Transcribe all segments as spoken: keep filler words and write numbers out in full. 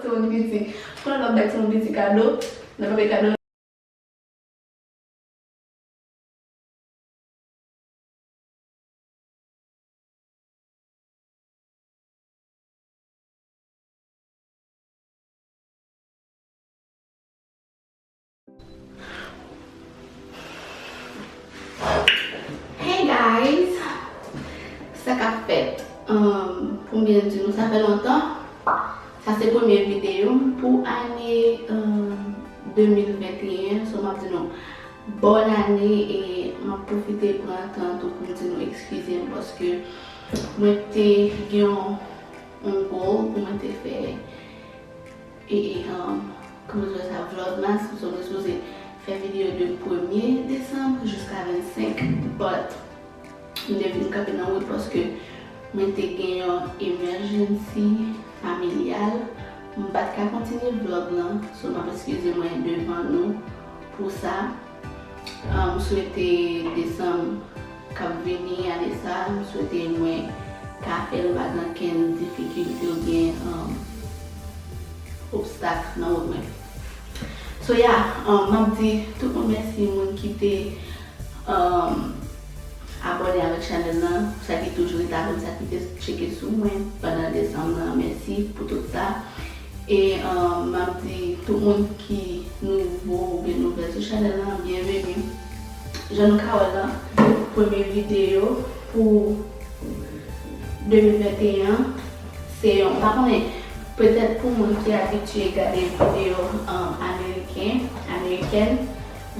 Timoun piti. Kounye a n ap bay timoun piti kado. N ap bay kado. Hey guys! Sa k ap fèt? Um, pou m byen di nou, sa fè lontan. Sa se premye videyo m pou ane, um, de mil venteyen. So, m ap di nou, bòn ane, e m ap pwofite pran tan tou pou m di nou eskize m paske mwen te gen yon, yon goal pou mwen te fè, e, e, um, kòman yo di sa, Vlogmas, so mwen sipoze fè videyo de premye desanm jiska vennsenk, but m te vin kanpe nan wout paske mwen te gen yon emergency familyal. M pa t ka kontinye vlog lan, so m ap eskize mwen devan nou pou sa. Ah, m swete desanm k ap vini, ane sa, m swete mwen ka fè l, m pa gen okenn difikilte oubyen, um, obstak nan wout mwen. So, yeah, um, m ap di tout moun mèsi, moun ki te, um, abòne avèk chanèl lan, sa ki toujou rete avè m, sa ki te tcheke sou mwen pandan desanm nan, mèsi pou tout sa. E, um, m ap di tout moun ki nouvo oubyen nouvèl sou chanèl lan, byenveni. Jan nou ka wè lan, premye videyo pou de mil venteyen an, se yon, m pa konnen, petèt pou moun ki abitye gade videyo, um, ameriken, amerikèn,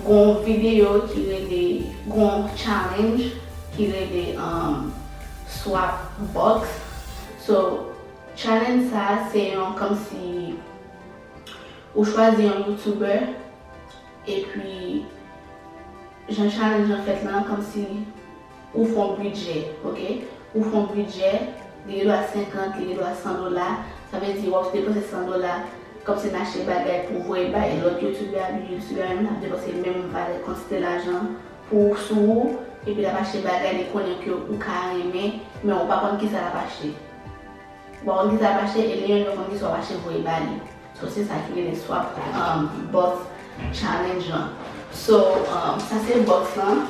gon videyo ki rele, gon challenge ki rele, um, Swap Box. So, challenge sa, se yon kòmsi ou chwazi yon YouTuber, epi jan challenge lan fèt lan, kòmsi ou fè yon bidjè, ok? Ou fè yon bidjè, li gen dwa senkant, li gen dwa san dola. Sa vle di, w ap depanse san dola, kòmsi n achte bagay pou voye bay lòt YouTuber, epi YouTuber menm ap depanse menm valè kantite lajan pou, sou ou, epi l ap achte bagay li konnen ke ou ka renmen, men ou pa konn kisa l ap achte. Ou pa konn kisa l ap achte, e li menm li konn kisa w ap achte voye ba li. So, se sa ki rele Swap, um, Box Challenge lan. So, um, sa se box lan.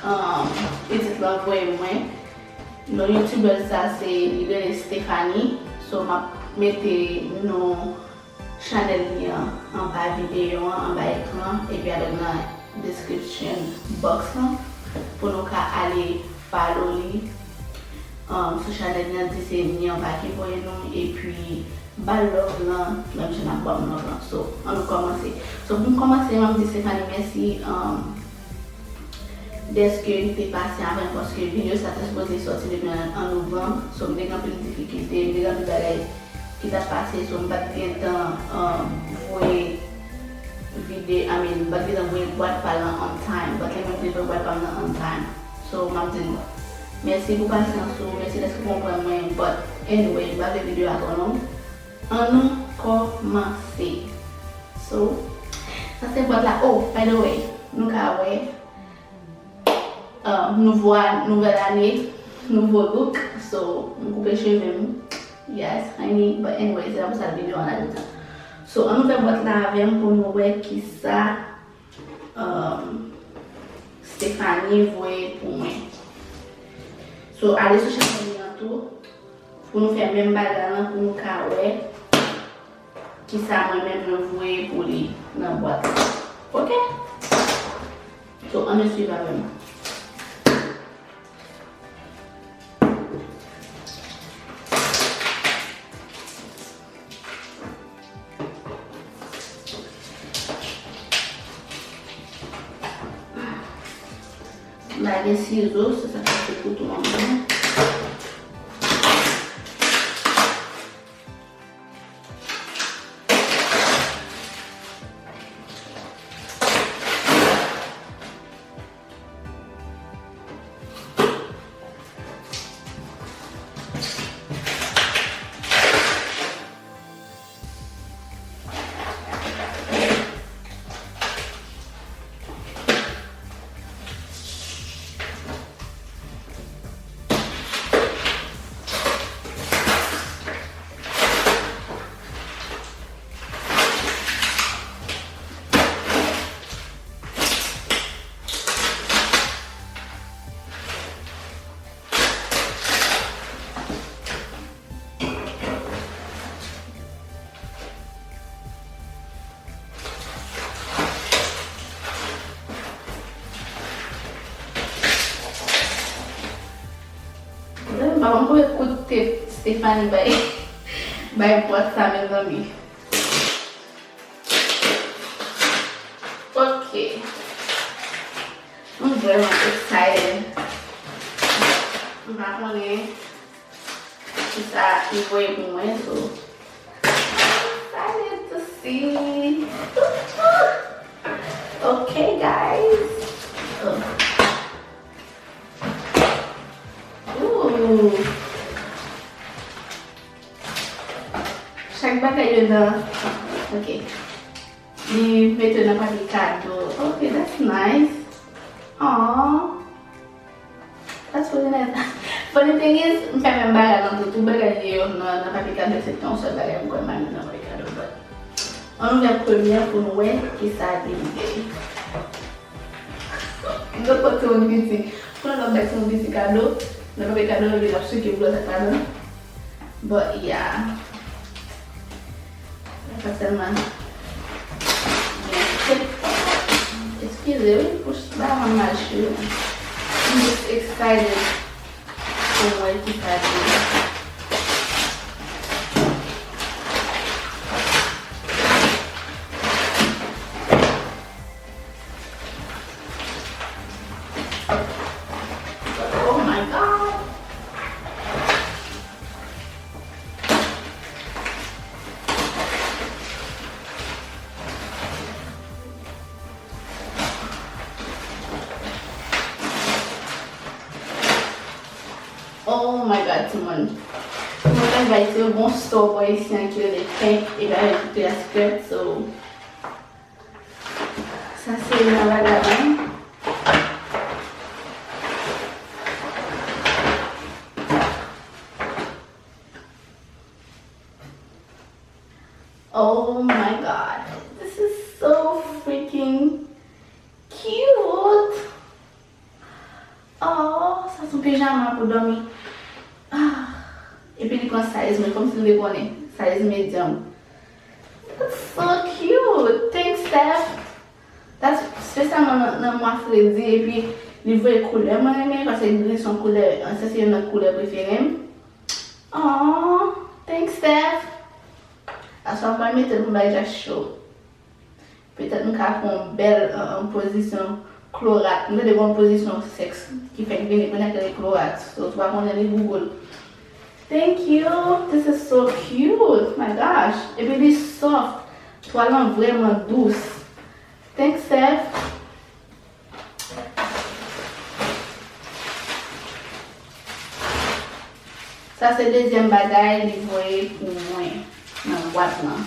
Um, pitit lan voye mwen. Non YouTuber sa se, li rele Stephanie. So, m ap mete non chanèl li an anba videyo an, anba ekran, epi avèk nan description box lan, pou nou ka ale follow li, um, sou chanèl li an, di se Nianba ki voye nou, epi ba l love lan, menm jan n ap ba m love lan. So, ann nou kòmanse. So, pou m kòmanse, m ap di Stephanie mèsi, um, dèske li te pase avè m, paske videyo sa te sipoze sòti depi an, an novanm. So, m te gen anpil difikilte, m te gen anpil bagay ki t ap pase, so, m pa t gen tan, um, voye vide-, I mean, m pa t gen tan voye bwat pa l lan on time, but li menm te voye bwat pa m lan on time. So, m ap di l mèsi pou pasyans ou, mèsi dèske w konprann mwen, but anyway, m pa vle videyo a twò long. Ann nou kòmanse. So, sa se bwat la. Oh, by the way, nou ka wè, uh, nouvo a-, nouvèl ane, nouvo look. So, m koupe cheve m. Yes, honey. But anyway, se pa pou sa videyo an la jodi a. So, ann ouvè bwat la avè m pou nou wè kisa, um, Stephanie voye pou mwen. So, ale sou chanèl li an tou. Pou nou fè menm bagay lan, pou nou ka wè kisa mwen menm mwen voye pou li nan bwat la. Ok? So, ann nou swiv avè m. M pa gen sizo, se sa k ap fè kouto an mwen. Tiffany bay, bay bwat sa, mezanmi. Ok. M vrèman excited. M pa konnen kisa li voye pou mwen, so I'm excited to see. Ok, guys. Oh. Ooh. Chak bagay yo nan. Ok. Li mete nan papye kado. Ok, that's nice. Aww. That's really nice. Funny thing is, m fè menm bagay nan tout, tout bagay li yo nan, nan papye kado, eksepte yon sèl bagay m kwè m pa met nan papye kado, but ann ouvè premye an pou n wè kisa li ye. M te pot timoun piti. Konnen lè w bay timoun piti kado, nan papye kado, epi l ap swete pou l wè sa k ladan. But yeah. Sa sèlman. Eskize wi pou bagay mwen mal chire. I'm just excited pou m wè kisa li ye. Oh my God. Oh my God, timoun. Timoun, mwen bay se yon bon store bò isi an ki rele Pink, epi avèk Victoria's Secret, so sa se yon bagay. Oh my God, this is so freaking cute. Oh, sa se yon pijama pou dòmi. Ah, epi li pran size mwen, kòmsi li te konnen. Size medium. That's so cute. Thanks, Steph. That's, espesyalman nan, nan mwa fredi, epi li voye koulè mwen renmen, paske gri se yon koulè, sa se youn nan koulè prefere m. Aww, thanks, Steph. Aswè m pral mete l pou m bay Jack cho. Petèt m ka fè yon bèl, euh, pozisyon klorat. M tande gen yon pozisyon sèks ki fèk vini, kounye a ki rele klorat. So, si w pa konnen li, Google. Thank you. This is so cute. My gosh. Epi li soft. Twal lan vrèman dous. Thanks, Steph. Sa se dezyèm bagay li voye pou mwen nan bwat lan.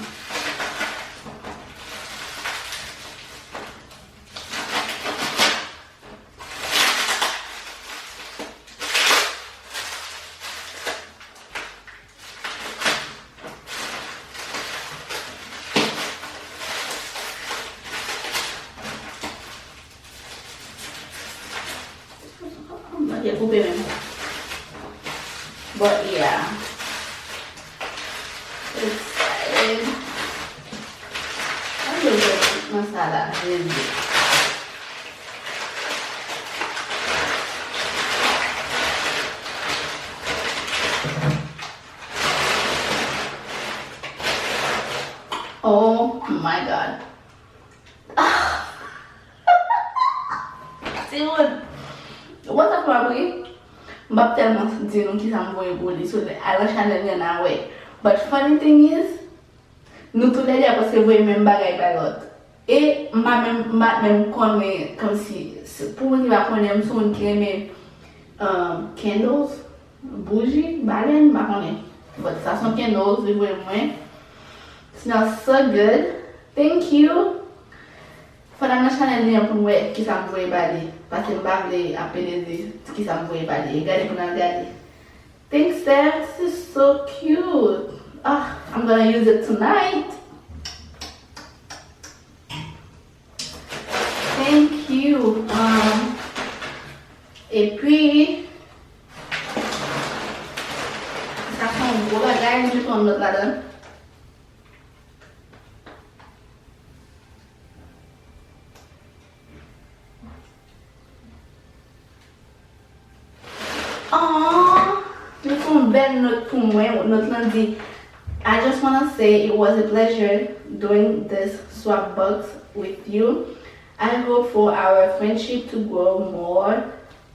Mwen te koupe menm. But yeah. Excited. Ann yo jwenn nan sa la, Jezi. Oh my God. Timoun, what the fuck, wi? M p ap tèlman di nou kisa m voye pou li, so al nan chanèl li an a wè. But funny thing is, nou toulède a prèske voye menm bagay bay lòt. E m pa menm, m pa menm konnen, kòmsi, se, pou moun ki pa konnen, m se yon moun ki renmen, um, candles, bouji, balèn, m pa konnen. But sa se yon candles, li voye mwen. Smells so good. Thank you. Fò n al nan chanèl li an pou n wè kisa m voye ba li. Paske m pa vle ap pede di kisa m voye ba li. Gade pou n al gade. Thanks, Steph. This is so cute. Ah, I'm gonna use it tonight. Thank you. Um, epi, sa se yon gwo bagay, m mete yon lòt ladan. Aww, li fè yon bèl Nòt pou mwen, nòt lan di, "I just wanna say it was a pleasure doing this swap box with you. I hope for our friendship to grow more.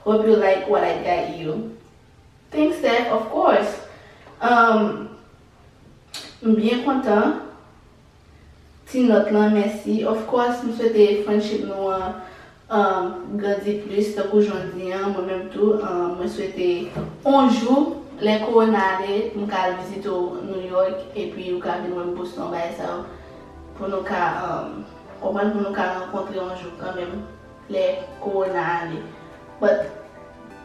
Hope you like what I got you." Thanks, Steph, of course. Um, m byen kontan. Ti nòt lan, mèsi. Of course, m swete friendship nou an, um, grandi plis, tankou jan w di an. Mwen menm tou, um, mwen swete on jou, lè kowona ale, m ka al vizite w New York, epi ou ka vin wè m Boston, bagay sa yo, pou nou ka, um, konprann, pou nou ka rankontre on jou kanmenm, lè kowona ale. But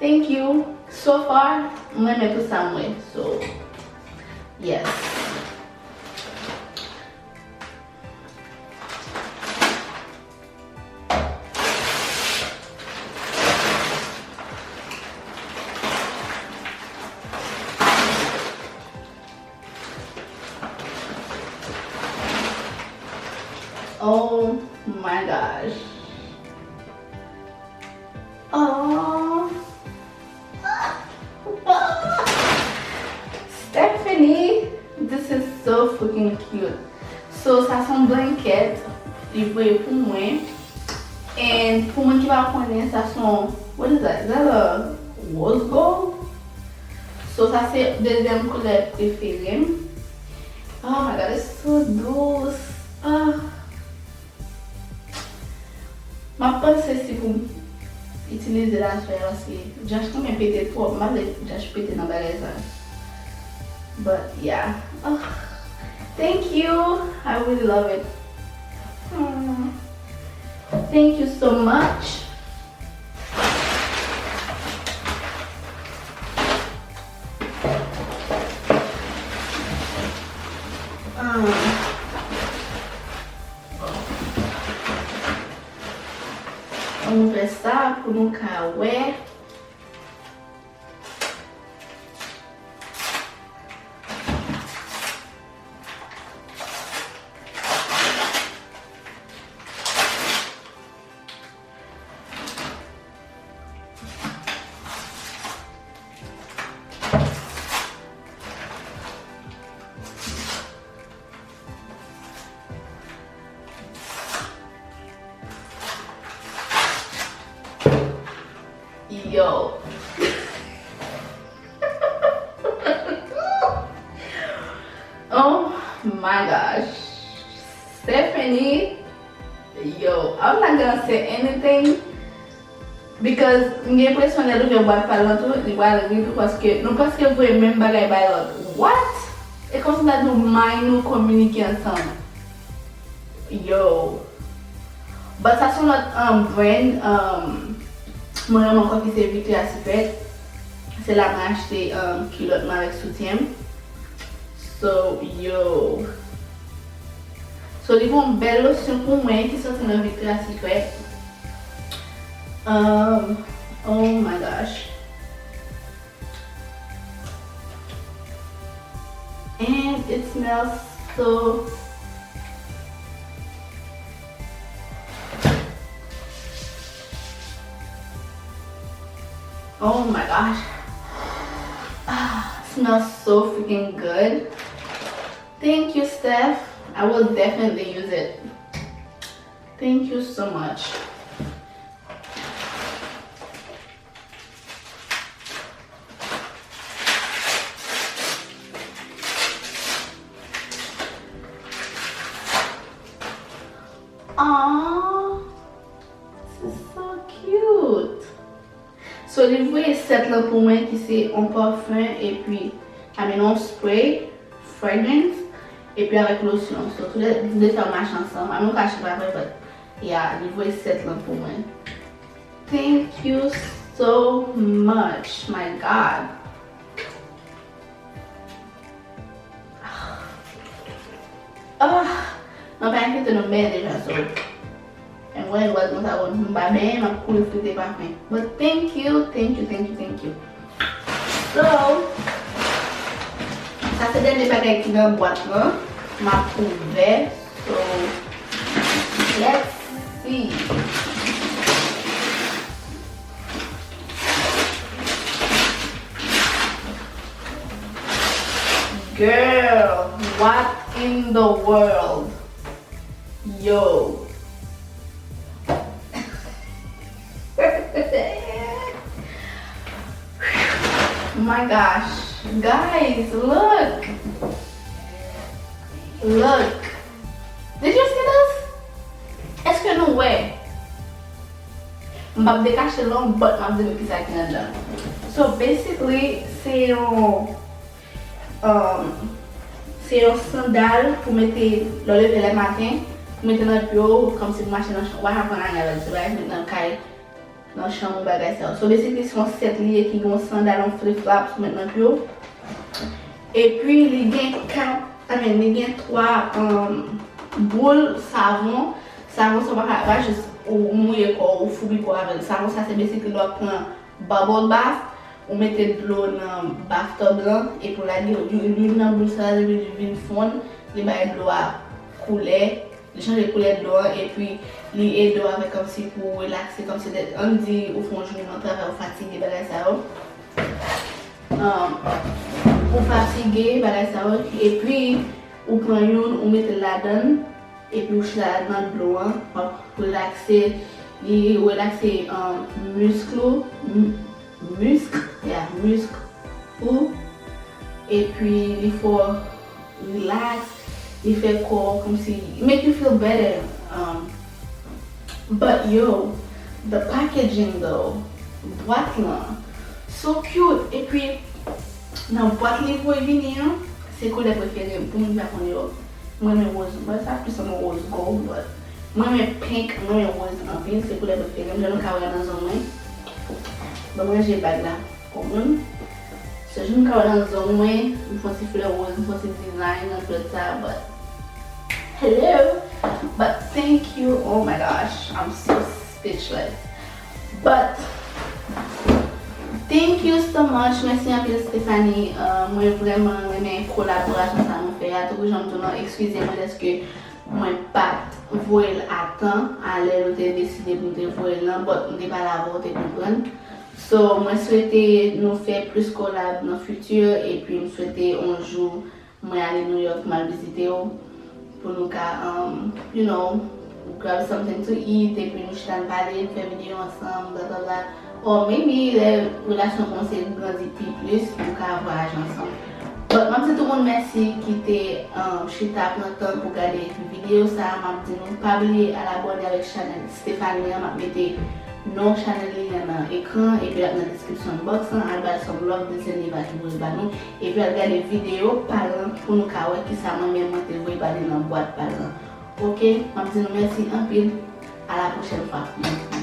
thank you. So far, m renmen tout sa m wè. So, yes. Oh my gosh. Oh. Stephanie, this is so freaking cute. So, sa se yon blanket, li voye pou mwen. And pou moun ki pa konnen, sa se yon, what is that? Is that a rose gold? So, sa se dezyèm koulè prefere m. Oh my God, it's so dous. Ah. M ap panse si pou m itilize l aswè a, paske Josh kanmenm pete twòp. M pa vle Josh pete nan bagay sa. But yeah. Oh, thank you. I really love it. Hmm. Thank you so much. Um, Ann ouvè sa pou nou ka wè. Yo. Oh my gosh. Stephanie. Yo, I'm not gonna say anything. Because m gen enpresyon lè l ouvè bwat pa l lan tou, li pral ri tou, paske nou prèske voye menm bagay bay lòt. What? E kòmsi m ta di w may nou kominike ansanm. Yo. But sa se yon lòt, um, brand, um, mwen renmen ankò ki se Victoria's Secret. Se la mwen achte, um, kilòt mwen avèk soutyen m. So, yo. So, li gon bèl losyon pou mwen ki soti nan Victoria's Secret. Um, oh my gosh. And it smells so, oh my gosh. Ah, smells so freaking good. Thank you, Steph. I will definitely use it. Thank you so much. Aw, this is so cute. So, li voye sèt lan pou mwen ki se yon pafen epi, I mean, yon spray, fragrance, epi avèk losyon. So, tou de, tou de sa yo mache ansanm. I mean, ou ka achte pa vre, but, yeah, li voye sèt lan pou mwen. Thank you so much, my God. Ah, mwen pa enkyete non, m benyen deja, so. E mwen, lè m wè konsa, bon, m pa benyen, m ap kouri frite pafen. But thank you, thank you, thank you, thank you. So, sa se dènye bagay ki nan bwat lan. M ap ouvè. So, let's see. Girl, what in the world? Yo. My gosh. Guys, look. Look. Did you see this? Èske nou wè? M p ap dekache l non, but m ap di nou kisa ki anndan. So basically, se yon, um, se yon sandal pou mete lè w leve lè maten, pou mete nan pye w, kòmsi pou mache nan chanm, w pa ka pran lari avè l, se bagay pou mete nan kay, nan chanm ou bagay sa yo. So basically, se yon sèt li ye ki gen yon sandal, yon flip flop pou mete nan pye w. Epi li gen kat, I mean, li gen twa, um, boul savon. Savon sa pa, pa jis ou mouye kò w, ou foubi kò w avè l. Savon sa se basically lè w ap pran bubble bath, ou mete dlo nan bathtub lan, epi w lage youn nan boul sa, epi li vin fonn, li bay dlo a koulè, li chanje koulè dlo an, epi li ede w avè kòmsi pou w relakse, kòmsi lè, ann di ou fè yon jounen nan travay, ou fatige, bagay sa yo. Um, ou fatige, bagay sa yo, epi ou pran youn, ou mete l ladan l, epi ou chita ladan dlo an, w ap relakse, li relakse, um, misk ou, m-, misk, yeah, misk ou, epi li fè w relax, li fè kò w kòmsi, make you feel better. Um, but yo, the packaging though, bwat lan, so cute. Epi, nan bwat li voye vini an, se koulè prefere m. Pou moun ki pa konn yo, mwen renmen rose. Mwen sa plis renmen rose gold, but mwen renmen pink, mwen renmen rose anpil. Se koulè prefere m. Jan nou ka wè nan zong mwen. Ban m ranje bag la pou mwen. So, jan nou ka wè nan zong mwen, m fè yon ti flè rose, m fè yon ti design nan dwèt sa, but hello! But thank you, oh my gosh, I'm so speechless. But thank you so much, mèsi anpil Stephanie. Uh, mwen vrèman renmen kolaborasyon sa nou fè a. Tankou jan m di w lan, eskize mwen dèske mwen pa t voye l a tan, a lè nou te deside pou nou te voye l lan, but m te pale avè w, ou te konprann. So, mwen swete nou fè plis collab nan futur, epi m swete yon jou mwen ale New York, m al vizite w, pou nou ka, um, you know, grab something to eat, epi nou chita n pale, n fè videyo ansanm, bla bla bla. Or maybe lè relasyon kòmanse grandi pi plis, nou ka vwayaje ansanm. But m ap di tout moun mèsi ki te, um, chita pran tan pou gade videyo sa a. M ap di nou pa bliye al abòne avèk chanèl Stephanie an. M ap mete non chanèl li an nan ekran, epi l ap nan description box lan. Al ba l some love, Vincent Neva ki voye l ba nou. Epi al gade videyo pa l lan pou nou ka wè kisa mwen menm mwen te voye ba li nan bwat pa l lan. Oke, m ap di nou mèsi anpil. A la pwochèn fwa.